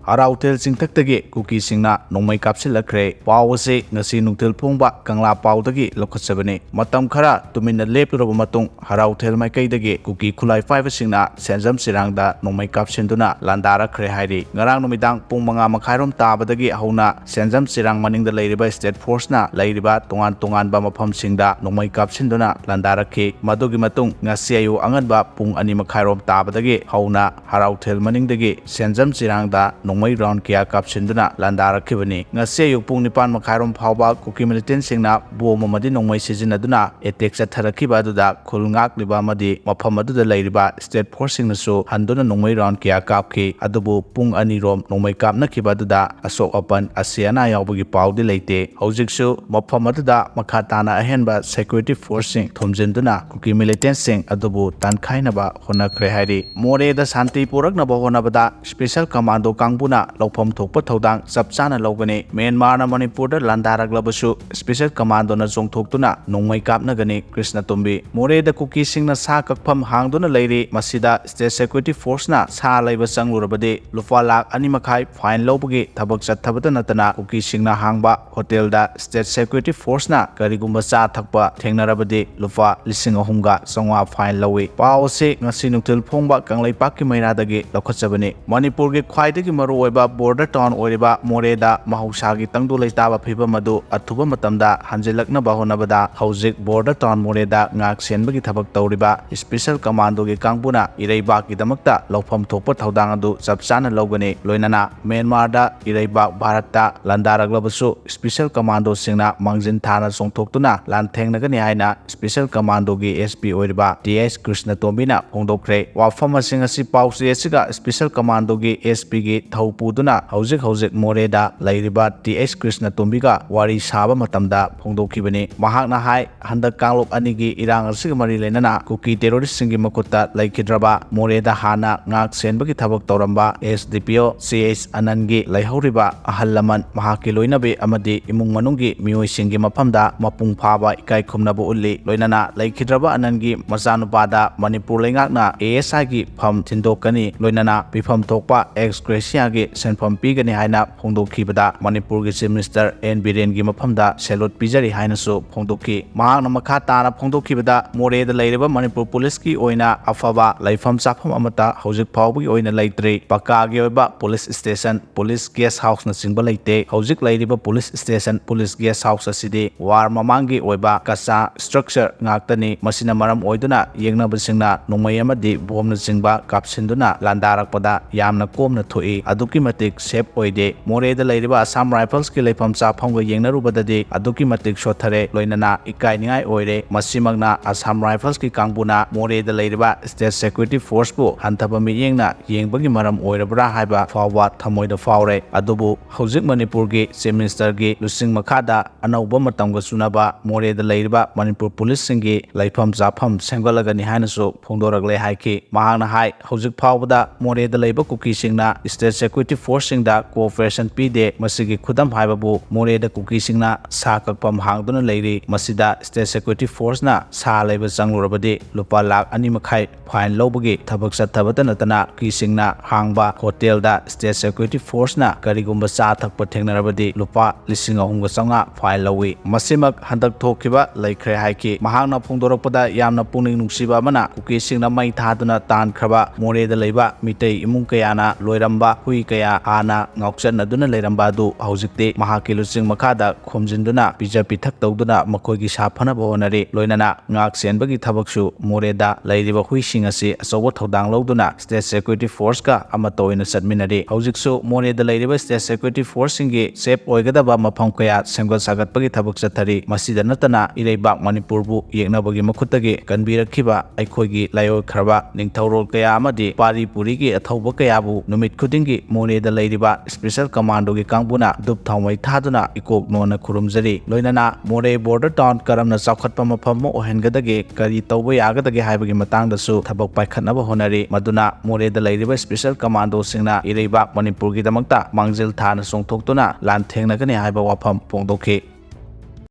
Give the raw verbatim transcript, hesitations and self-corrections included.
ꯍꯔꯥꯎꯊꯦꯜ ꯆꯤꯡꯊꯛꯇꯒꯤ ꯀꯨꯀꯤꯁꯤꯡꯅ ꯅꯣꯡꯃꯩ ꯀꯥꯞꯁꯤꯜꯂꯛꯈ꯭ꯔꯦ꯫ ꯄꯥꯎ ꯑꯁꯤ ꯉꯁꯤ ꯅꯨꯡꯊꯤꯜ ꯐꯣꯡꯕ ꯀꯪꯂꯥ ꯄꯥꯎꯗꯒꯤ ꯂꯧꯈꯠꯆꯕꯅꯤ꯫ ꯃꯇꯝ ꯈꯔ ꯇꯨꯃꯤꯟꯅ ꯂꯦꯞꯂꯨꯔꯕ ꯃꯇꯨꯡ, ꯍꯔꯥꯎꯊꯦꯜ ꯃꯥꯏꯀꯩꯗꯒꯤ ꯀꯨꯀꯤ ꯈꯨꯠꯂꯥꯏ ꯄꯥꯏꯕꯁꯤꯡꯅ ꯁꯦꯟꯖꯝ ꯆꯤꯔꯥꯡꯗ ꯅꯣꯡꯃꯩ ꯀꯥꯞꯁꯤꯟꯗꯨꯅ ꯂꯥꯟꯗꯥꯔꯛꯈ꯭ꯔꯦ ꯍꯥꯏꯔꯤ꯫ ꯉꯔꯥꯡ ꯅꯨꯃꯤꯗꯥꯡ ꯄꯨꯡ ꯃꯉꯥ ꯃꯈꯥꯏꯔꯣꯝ ꯇꯥꯕꯗꯒꯤ ꯍꯧꯅ ꯁꯦꯟꯖꯝ ꯆꯤꯔꯥꯡ ꯃꯅꯤꯡꯗ ꯂꯩꯔꯤꯕ state forceꯅ ꯂꯩꯔꯤꯕ ꯇꯣꯉꯥꯟ ꯇꯣꯉꯥꯟꯕ ꯃꯐꯝꯁꯤꯡꯗ ꯅꯣꯡꯃꯩ ꯀꯥꯞꯁꯤꯟꯗꯨꯅ ꯂꯥꯟꯗꯥꯔꯛꯈꯤ꯫ ꯃꯗꯨꯒꯤ ꯃꯇꯨꯡ ꯉꯁꯤ ꯑꯌꯨꯛ ꯑꯉꯟꯕ ꯄꯨꯡ ꯑꯅꯤ ꯃꯈꯥꯏꯔꯣꯝ ꯇꯥꯕꯗꯒꯤ ꯍꯧꯅ ꯍꯔꯥꯎꯊꯦꯜ ꯃꯅꯤꯡꯗꯒꯤ ꯁꯦꯟꯖꯝ ꯆꯤꯔꯥꯡꯗ ꯅꯣꯡꯃꯩ round ꯀꯌꯥ ꯀꯥꯞꯁꯤꯟꯗꯨꯅ ꯂꯥꯟꯗꯥꯔꯛꯈꯤꯕꯅꯤ꯫ ꯉꯁꯤ ꯑꯌꯨꯛ ꯄꯨꯡ ꯅꯤꯄꯥꯟ ꯃꯈꯥꯏꯔꯣꯝ ꯐꯥꯎꯕ ꯀꯨꯀꯤ militantꯁꯤꯡꯅ bomb ꯑꯃꯗꯤ ꯅꯣꯡꯃꯩ ꯁꯤꯖꯤꯟꯅꯗꯨꯅ attack ꯆꯠꯊꯔꯛꯈꯤꯕ ꯑꯗꯨꯗ ꯈꯨꯜ ꯉꯥꯛꯂꯤꯕ ꯑꯃꯗꯤ ꯃꯐꯝ ꯑꯗꯨꯗ ꯂꯩꯔꯤꯕ state forceꯁꯤꯡꯅꯁꯨ ꯍꯟꯗꯨꯅ ꯅꯣꯡꯃꯩ round ꯀꯌꯥ ꯀꯥꯞꯈꯤ꯫ ꯑꯗꯨꯕꯨ ꯄꯨꯡ ꯑꯅꯤꯔꯣꯝ ꯅꯣꯡꯃꯩ ꯀꯥꯞꯅꯈꯤꯕ ꯑꯗꯨꯗ ꯑꯁꯣꯛ ꯑꯄꯟ, ꯑꯁꯤ ꯑꯅꯥ ꯌꯥꯎꯕꯒꯤ ꯄꯥꯎꯗꯤ ꯂꯩꯇꯦ꯫ ꯍꯧꯖꯤꯛꯁꯨ ꯃꯐꯝ ꯑꯗꯨꯗ ꯃꯈꯥ ꯇꯥꯅ ꯑꯍꯦꯟꯕ security forceꯁꯤꯡ ꯊꯣꯝꯖꯤꯟꯗꯨꯅ ꯀꯨꯀꯤ militantꯁꯤꯡ ꯑꯗꯨꯕꯨ ꯇꯥꯟꯈꯥꯏꯅꯕ ꯍꯣꯠꯅꯈ꯭ꯔꯦ ꯍꯥꯏꯔꯤ꯫ ꯃꯣꯔꯦꯗ ꯁꯥꯟꯇꯤ ꯄꯨꯔꯛꯅꯕ ꯍꯣꯠꯅꯕꯗ special commando ꯀꯥꯡꯕꯨꯅ ꯂꯧꯐꯝ ꯊꯣꯛꯄ ꯊꯧꯗꯥꯡ ꯆꯞ ꯆꯥꯅ ꯂꯧꯒꯅꯤ꯫ ꯃ꯭ꯌꯥꯟꯃꯥꯔꯅ ꯃꯅꯤꯄꯨꯔꯗ ꯂꯥꯟꯗꯥꯔꯛꯂꯕꯁꯨ special commandoꯅ ꯆꯣꯡꯊꯣꯛꯇꯨꯅ ꯅꯣꯡꯃꯩ ꯀꯥꯞꯅꯒꯅꯤ꯫ ꯀ꯭ꯔꯤꯁꯅ ꯇꯣꯝꯕꯤ꯫ ꯃꯣꯔꯦꯗ ꯀꯨꯀꯤꯁꯤꯡꯅ ꯁꯥ ꯀꯛꯐꯝ ꯍꯥꯡꯗꯨꯅ ꯂꯩꯔꯤ꯫ ꯃꯁꯤꯗ state security forceꯅ ꯁꯥ ꯂꯩꯕ ꯆꯪꯂꯨꯔꯕꯗꯤ ꯂꯨꯄꯥ ꯂꯥꯈ ꯑꯅꯤ ꯃꯈꯥꯏ fine ꯂꯧꯕꯒꯤ ꯊꯕꯛ ꯆꯠꯊꯕꯇ ꯅꯠꯇꯅ ꯀꯨꯀꯤꯁꯤꯡꯅ ꯍꯥꯡꯕ hotelꯗ state security forceꯅ ꯀꯔꯤꯒꯨꯝꯕ ꯆꯥ ꯊꯛꯄ ꯊꯦꯡꯅꯔꯕꯗꯤ ꯂꯨꯄꯥ ꯂꯤꯁꯤꯡ ꯑꯍꯨꯝꯒ ꯆꯥꯝꯃꯉꯥ fine ꯂꯧꯏ꯫ ꯄꯥꯎ ꯑꯁꯤ ꯉꯁꯤ ꯅꯨꯡꯊꯤꯜ ꯐꯣꯡꯕ ꯀꯪꯂꯩꯄꯥꯛꯀꯤ ꯃꯩꯔꯥꯗꯒꯤ ꯂꯧꯈꯠꯆꯕꯅꯤ꯫ ꯃꯅꯤꯄꯨꯔꯒꯤ ꯈ꯭ꯋꯥꯏꯗꯒꯤ ꯃꯔꯨꯑꯣꯏꯕ border town ꯑꯣꯏꯔꯤꯕ ꯃꯣꯔꯦꯗ ꯃꯍꯧꯁꯥꯒꯤ ꯇꯪꯗꯨ ꯂꯩꯇꯥꯕ ꯐꯤꯕꯝ ꯑꯗꯨ ꯑꯊꯨꯕ ꯃꯇꯝꯗ ꯍꯟꯖꯤꯜꯂꯛꯅꯕ ꯍꯣꯠꯅꯕꯗ ꯍꯧꯖꯤꯛ border town ꯃꯣꯔꯦꯗ ꯉꯥꯛ ꯁꯦꯟꯕꯒꯤ ꯊꯕꯛ ꯇꯧꯔꯤꯕ special commandoꯒꯤ ꯀꯥꯡꯕꯨꯅ ꯏꯔꯩꯕꯥꯛꯀꯤꯗꯃꯛꯇ ꯂꯧꯐꯝ ꯊꯣꯛꯄ ꯊꯧꯗꯥꯡ ꯑꯗꯨ ꯆꯞ ꯆꯥꯅ ꯂꯧꯒꯅꯤ꯫ ꯂꯣꯏꯅꯅ ꯃ꯭ꯌꯥꯟꯃꯥꯔꯗ ꯏꯔꯩꯕꯥꯛ ꯚꯥꯔꯠꯇ ꯂꯥꯟꯗꯥꯔꯛꯂꯕꯁꯨ special commandoꯁꯤꯡꯅ ꯃꯥꯡꯖꯤꯟ ꯊꯥꯅ ꯆꯣꯡꯊꯣꯛꯇꯨꯅ ꯂꯥꯟꯊꯦꯡꯅꯒꯅꯤ ꯍꯥꯏꯅ special commandoꯒꯤ SP ꯑꯣꯏꯔꯤꯕ ꯇꯤ ꯑꯩꯆ ꯀ꯭ꯔꯤꯁꯅꯇꯣꯝꯕꯤꯅ ꯐꯣꯡꯗꯣꯛꯈ꯭ꯔꯦ꯫ ꯋꯥꯐꯝ ꯑꯁꯤꯡ ꯑꯁꯤ ꯄꯥꯎꯆꯦ ꯑꯁꯤꯒ special commandoꯒꯤ SPꯒꯤ ꯊꯧ ꯄꯨꯗꯨꯅ ꯍꯧꯖꯤꯛ ꯍꯧꯖꯤꯛ ꯃꯣꯔꯦꯗ ꯂꯩꯔꯤꯕ ꯇꯤ ꯑꯩꯆ ꯀ꯭ꯔꯤꯁꯅꯇꯣꯝꯕꯤꯒ ꯋꯥꯔꯤ ꯁꯥꯕ ꯃꯇꯝꯗ ꯐꯣꯡꯗꯣꯛꯈꯤꯕꯅꯤ꯫ ꯃꯍꯥꯛꯅ ꯍꯥꯏ, ꯍꯟꯗꯛ ꯀꯥꯡꯂꯨꯞ ꯑꯅꯤꯒꯤ ꯏꯔꯥꯡ ꯑꯁꯤꯒ ꯃꯔꯤ ꯂꯩꯅꯅ ꯀꯨꯀꯤ terroristꯁꯤꯡꯒꯤ ꯃꯈꯨꯠꯇ ꯂꯩꯈꯤꯗ꯭ꯔꯕ ꯃꯣꯔꯦꯗ ꯍꯥꯟꯅ ꯉꯥꯛ ꯁꯦꯟꯕꯒꯤ ꯊꯕꯛ ꯇꯧꯔꯝꯕ SDPO ꯁꯤ ꯑꯩꯆ ꯑꯅꯟꯒꯤ ꯂꯩꯍꯧꯔꯤꯕ ꯑꯍꯜ ꯂꯃꯟ, ꯃꯍꯥꯛꯀꯤ ꯂꯣꯏꯅꯕꯤ ꯑꯃꯗꯤ ꯏꯃꯨꯡ ꯃꯅꯨꯡꯒꯤ ꯃꯤꯑꯣꯏꯁꯤꯡꯒꯤ ꯃꯐꯝꯗ ꯃꯄꯨꯡ ꯐꯥꯕ ꯏꯀꯥꯏ ꯈꯨꯝꯅꯕ ꯎꯠꯂꯤ꯫ ꯂꯣꯏꯅꯅ ꯂꯩꯈꯤꯗ꯭ꯔꯕ ꯑꯅꯟꯒꯤ ꯃꯆꯥꯅꯨꯄꯥꯗ ꯃꯅꯤꯄꯨꯔ ꯂꯩꯉꯥꯛꯅ ASIꯒꯤ ꯐꯝ ꯊꯤꯟꯗꯣꯛꯀꯅꯤ꯫ ꯂꯣꯏꯅꯅ ꯄꯤꯐꯝ ꯊꯣꯛꯄ ex gratia ꯒꯤ ꯁꯦꯟꯐꯝ ꯄꯤꯒꯅꯤ ꯍꯥꯏꯅ ꯐꯣꯡꯗꯣꯛꯈꯤꯕꯗ ꯃꯅꯤꯄꯨꯔꯒꯤ Chief Minister N ꯕꯤꯔꯦꯟꯒꯤ ꯃꯐꯝꯗ salute ꯄꯤꯖꯔꯤ ꯍꯥꯏꯅꯁꯨ ꯐꯣꯡꯗꯣꯛꯈꯤ꯫ ꯃꯍꯥꯛꯅ ꯃꯈꯥ ꯇꯥꯅ ꯐꯣꯡꯗꯣꯛꯈꯤꯕꯗ, ꯃꯣꯔꯦꯗ ꯂꯩꯔꯤꯕ ꯃꯅꯤꯄꯨꯔ ꯄꯨꯂꯤꯁꯀꯤ ꯑꯣꯏꯅ ꯑꯐꯕ ꯂꯩꯐꯝ ꯆꯥꯐꯝ ꯑꯃꯠꯇ ꯍꯧꯖꯤꯛ ꯐꯥꯎꯕꯒꯤ ꯑꯣꯏꯅ ꯂꯩꯇ꯭ꯔꯤ꯫ ꯄꯀꯥꯒꯤ ꯑꯣꯏꯕ ꯄꯨꯂꯤꯁ ꯁ꯭ꯇꯦꯁꯟ, ꯄꯨꯂꯤꯁ ꯒꯦꯁ ꯍꯥꯎꯁꯅꯆꯤꯡꯕ ꯂꯩꯇꯦ꯫ ꯍꯧꯖꯤꯛ ꯂꯩꯔꯤꯕ police station, police guest house ꯑꯁꯤꯗꯤ ꯋꯥꯔ ꯃꯃꯥꯡꯒꯤ ꯑꯣꯏꯕ ꯀꯆꯥ ꯁ꯭ꯇ꯭ꯔꯛꯆꯔ ꯉꯥꯛꯇꯅꯤ꯫ ꯃꯁꯤꯅ ꯃꯔꯝ ꯑꯣꯏꯗꯨꯅ ꯌꯦꯡꯅꯕꯁꯤꯡꯅ ꯅꯣꯡꯃꯩ ꯑꯃꯗꯤ ꯕꯣꯝꯅꯆꯤꯡꯕ ꯀꯥꯞꯁꯤꯟꯗꯨꯅ ꯂꯥꯟꯗꯥꯔꯛꯄꯗ ꯌꯥꯝꯅ ꯀꯣꯝꯅ ꯊꯣꯛꯏ꯫ ꯑꯗꯨꯛꯀꯤ ꯃꯇꯤꯛ ꯁꯦꯐ ꯑꯣꯏꯗꯦ꯫ ꯃꯣꯔꯦꯗ ꯂꯩꯔꯤꯕ Assam Riflesꯀꯤ ꯂꯩꯐꯝ ꯆꯥꯐꯝꯒ ꯌꯦꯡꯅꯔꯨꯕꯗꯗꯤ ꯑꯗꯨꯛꯀꯤ ꯃꯇꯤꯛ ꯁꯣꯠꯊꯔꯦ, ꯂꯣꯏꯅꯅ ꯏꯀꯥꯏꯅꯤꯡꯉꯥꯏ ꯑꯣꯏꯔꯦ꯫ ꯃꯁꯤꯃꯛꯅ Assam Riflesꯀꯤ ꯀꯥꯡꯕꯨꯅ ꯃꯣꯔꯦꯗ ꯂꯩꯔꯤꯕ State Security Forceꯄꯨ ꯍꯟꯊꯕ ꯃꯤꯠꯌꯦꯡꯅ ꯌꯦꯡꯕꯒꯤ ꯃꯔꯝ ꯑꯣꯏꯔꯕ꯭ꯔꯥ ꯍꯥꯏꯕ ꯐꯥꯎꯕ ꯊꯃꯣꯏꯗ ꯐꯥꯎꯔꯦ꯫ ꯑꯗꯨꯕꯨ ꯍꯧꯖꯤꯛ ꯃꯅꯤꯄꯨꯔꯒꯤ Chief Ministerꯒꯤ ꯂꯨꯆꯤꯡ ꯃꯈꯥꯗ ꯑꯅꯧꯕ ꯃꯇꯝꯒ ꯆꯨꯅꯕ ꯃꯣꯔꯦꯗ ꯂꯩꯔꯤꯕ ꯃꯅꯤꯄꯨꯔ ꯄꯨꯂꯤꯁꯁꯤꯡꯒꯤ ꯂꯩꯐꯝ ꯆꯥꯐꯝ ꯁꯦꯝꯒꯠꯂꯒꯅꯤ ꯍꯥꯏꯅꯁꯨ ꯐꯣꯡꯗꯣꯔꯛꯂꯦ ꯍꯥꯏꯈꯤ꯫ ꯃꯍꯥꯛꯅ ꯍꯥꯏ, ꯍꯧꯖꯤꯛ ꯐꯥꯎꯕꯗ ꯃꯣꯔꯦꯗ ꯂꯩꯕ ꯀꯨꯀꯤꯁꯤꯡꯅ State Security Forceꯁꯤꯡꯗ cooperation ꯄꯤꯗꯦ꯫ ꯃꯁꯤꯒꯤ ꯈꯨꯗꯝ ꯍꯥꯏꯕꯕꯨ ꯃꯣꯔꯦꯗ ꯀꯨꯀꯤꯁꯤꯡꯅ ꯁꯥ ꯀꯛꯐꯝ ꯍꯥꯡꯗꯨꯅ ꯂꯩꯔꯤ꯫ ꯃꯁꯤꯗ State Security Forceꯅ ꯁꯥ ꯂꯩꯕ ꯆꯪꯂꯨꯔꯕꯗꯤ ꯂꯨꯄꯥ ꯂꯥꯈ ꯑꯅꯤ ꯃꯈꯥꯏ fine ꯂꯧꯕꯒꯤ ꯊꯕꯛ ꯆꯠꯊꯕꯇ ꯅꯠꯇꯅ ꯀꯨꯀꯤꯁꯤꯡꯅ ꯍꯥꯡꯕ ꯍꯣꯇꯦꯜꯗ State Security Forceꯅ ꯀꯔꯤꯒꯨꯝꯕ ꯆꯥ ꯊꯛꯄ ꯊꯦꯡꯅꯔꯕꯗꯤ ꯂꯨꯄꯥ ꯂꯤꯁꯤꯡ ꯑꯍꯨꯝꯒ ꯆꯥꯝꯃꯉꯥ fine ꯂꯧꯏ꯫ ꯃꯁꯤꯃꯛ ꯍꯟꯗꯛ ꯊꯣꯛꯈꯤꯕ ꯂꯩꯈ꯭ꯔꯦ ꯍꯥꯏꯈꯤ꯫ ꯃꯍꯥꯛꯅ ꯐꯣꯡꯗꯣꯔꯛꯄꯗ ꯌꯥꯝꯅ ꯄꯨꯛꯅꯤꯡ ꯅꯨꯡꯁꯤꯕ ꯑꯃꯅ ꯀꯨꯀꯤꯁꯤꯡꯅ ꯃꯩ ꯊꯥꯗꯨꯅ ꯇꯥꯟꯈ꯭ꯔꯕ ꯃꯣꯔꯦꯗ ꯂꯩꯕ ꯃꯤꯇꯩ ꯏꯃꯨꯡ ꯀꯌꯥꯅ ꯂꯣꯏꯔꯝꯕ ꯍꯨꯏ ꯀꯌꯥ ꯍꯥꯟꯅ ꯉꯥꯎꯆꯠꯅꯗꯨꯅ ꯂꯩꯔꯝꯕ ꯑꯗꯨ ꯍꯧꯖꯤꯛꯇꯤ ꯃꯍꯥꯛꯀꯤ ꯂꯨꯆꯤꯡ ꯃꯈꯥꯗ ꯈꯣꯝꯖꯤꯟꯗꯨꯅ ꯄꯤꯖ ꯄꯤꯊꯛ ꯇꯧꯗꯨꯅ ꯃꯈꯣꯏꯒꯤ ꯁꯥꯐꯅꯕ ꯍꯣꯠꯅꯔꯤ꯫ ꯂꯣꯏꯅꯅ ꯉꯥꯛ ꯁꯦꯟꯕꯒꯤ ꯊꯕꯛꯁꯨ ꯃꯣꯔꯦꯗ ꯂꯩꯔꯤꯕ ꯍꯨꯏꯁꯤꯡ ꯑꯁꯤ ꯑꯆꯧꯕ ꯊꯧꯗꯥꯡ ꯂꯧꯗꯨꯅ State Security Forceꯀ ꯑꯃꯠꯇ ꯑꯣꯏꯅ ꯆꯠꯃꯤꯟꯅꯔꯤ꯫ ꯍꯧꯖꯤꯛꯁꯨ ꯃꯣꯔꯦꯗ ꯂꯩꯔꯤꯕ State Security Forceꯁꯤꯡꯒꯤ safe ꯑꯣꯏꯒꯗꯕ ꯃꯐꯝ ꯀꯌꯥ ꯁꯦꯝꯒꯠ ꯁꯥꯒꯠꯄꯒꯤ ꯊꯕꯛ ꯆꯠꯊꯔꯤ꯫ ꯃꯁꯤꯗ ꯅꯠꯇꯅ ꯏꯔꯩꯕꯥꯛ ꯃꯅꯤꯄꯨꯔꯕꯨ ꯌꯦꯛꯅꯕꯒꯤ ꯃꯈꯨꯠꯇꯒꯤ ꯀꯟꯕꯤꯔꯛꯈꯤꯕ ꯑꯩꯈꯣꯏꯒꯤ ꯂꯥꯏꯑꯣꯏꯈ꯭ꯔꯕ ꯅꯤꯡꯊꯧꯔꯣꯜ ꯀꯌꯥ ꯑꯃꯗꯤ ꯄꯥꯔꯤ ꯄꯨꯔꯤꯒꯤ ꯑꯊꯧꯕ ꯀꯌꯥꯕꯨ ꯅꯨꯃꯤꯠ ꯈꯨꯗꯤꯡꯒꯤ ꯃꯣꯔꯦꯗ ꯂꯩꯔꯤꯕ Special Commandoꯒꯤ ꯀꯥꯡꯕꯨꯅ ꯙꯨꯞ ꯊꯥꯎꯃꯩ ꯊꯥꯗꯨꯅ ꯏꯀꯣꯛ ꯅꯣꯟꯅ ꯈꯨꯔꯨꯝꯖꯔꯤ꯫ ꯂꯣꯏꯅꯅ ꯃꯣꯔꯦ border town ꯀꯔꯝꯅ ꯆꯥꯎꯈꯠꯄ ꯃꯐꯝ ꯑꯃ ꯑꯣꯏꯍꯟꯒꯗꯒꯦ, ꯀꯔꯤ ꯇꯧꯕ ꯌꯥꯒꯗꯒꯦ ꯍꯥꯏꯕꯒꯤ ꯃꯇꯥꯡꯗꯁꯨ ꯊꯕꯛ ꯄꯥꯏꯈꯠꯅꯕ ꯍꯣꯠꯅꯔꯤ꯫ ꯃꯗꯨꯅ ꯃꯣꯔꯦꯗ ꯂꯩꯔꯤꯕ Special Commandoꯁꯤꯡꯅ ꯏꯔꯩꯕꯥꯛ ꯃꯅꯤꯄꯨꯔꯒꯤꯗꯃꯛꯇ ꯃꯥꯡꯖꯤꯜ ꯊꯥꯅ ꯆꯣꯡꯊꯣꯛꯇꯨꯅ ꯂꯥꯟꯊꯦꯡꯅꯒꯅꯤ ꯍꯥꯏꯕ ꯋꯥꯐꯝ ꯐꯣꯡꯗꯣꯛꯈꯤ꯫